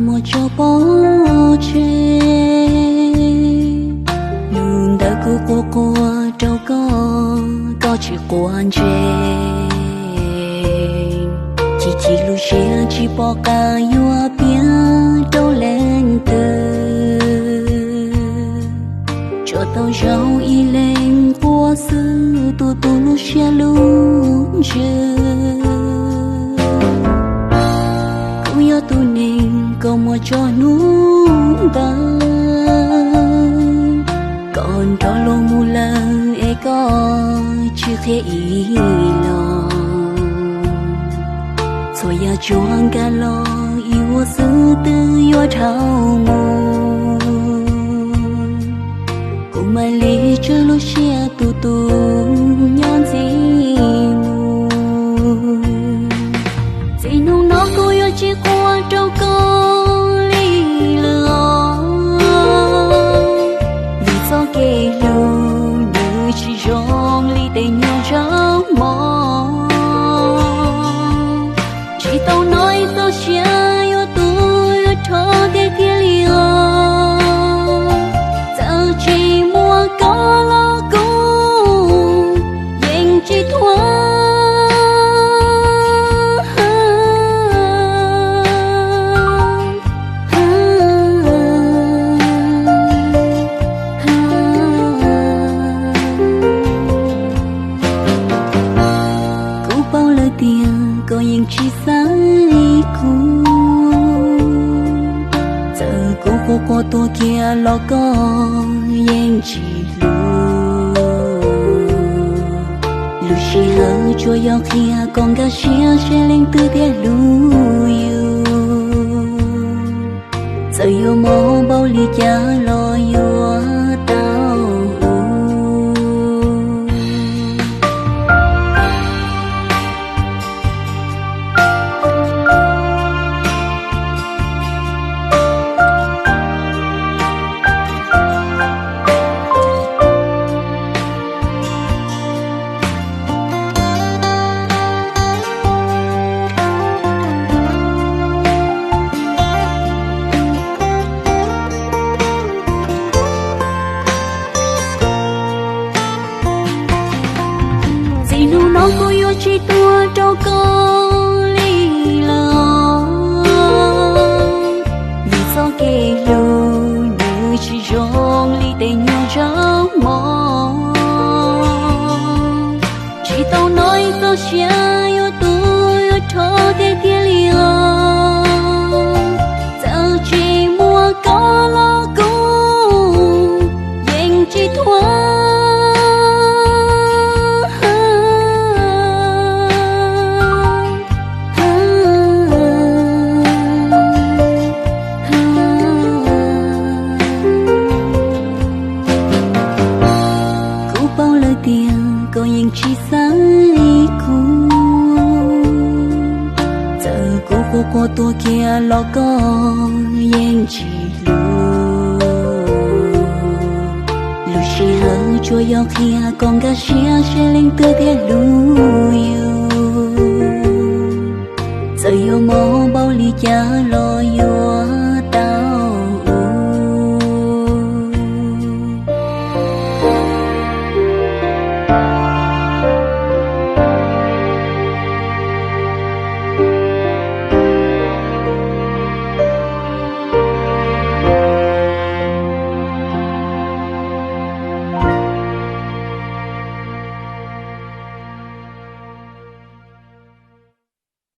muab tso pov tseg. Hnub ntawd kuv quaj quaj rau koj, koj tsis quav ntsej. Chim chim lub siab tsis pom qab yuav piav rau leej twg. Tsuas tau zoo ib leeg quaj xwb tu tu lub siab lub ntsws. Kuv yog tus neeg koj muab tso hnub ntawd, koj nrog luag mus lawm es koj tsis qhia ib los. Txhua yam tsuas nkag los ib vuag xwb twb yuav dhau mus. Kuv mam li tswj lub siab tu tu nyob ntxiv mus. Txij hnub no kuv yuav tsis quaj rau koj li lawm os. Vim txoj kev hlub nws tsis zoo li tej nyuag ntsej muag. Tsis tau hnov ib txoj sia yuav tu yuav rho tiag tiag li os. Txawm tsis muaj koj los kuv yeej tsis thuam. Kuv paub lawm tias koj yeej tsis xav li kuv. Txawm kuv quaj quaj tuag kiag los koj yeej tsis hlub. Lub sij hawm tsuas yog qhia kom nkag siab seb leej twg thiaj hlub yus. Txawm yuav mob npaum li cas los yuav tau hlub. Txij hnub no kuv yuav tsis tuag rau koj li lawm os. Vim txoj kev hlub nws tsis zoo li tej nyuag ntsej muag. Tsis tau hnov ib txoj sia yuav tu yuav rho tiag tiag li os. Txawm tsis muaj koj los kuv yeej tsis thuam. Kuv paub lawm tias koj yeej tsis xav li kuv. Txawm kuv quaj quaj tuag kiag los koj yeej tsis hlub. Lub sij hawm tsuas yog qhia kom nkag siab seb leej twg thiaj hlub yus. Txawm yuav mob npaum li cas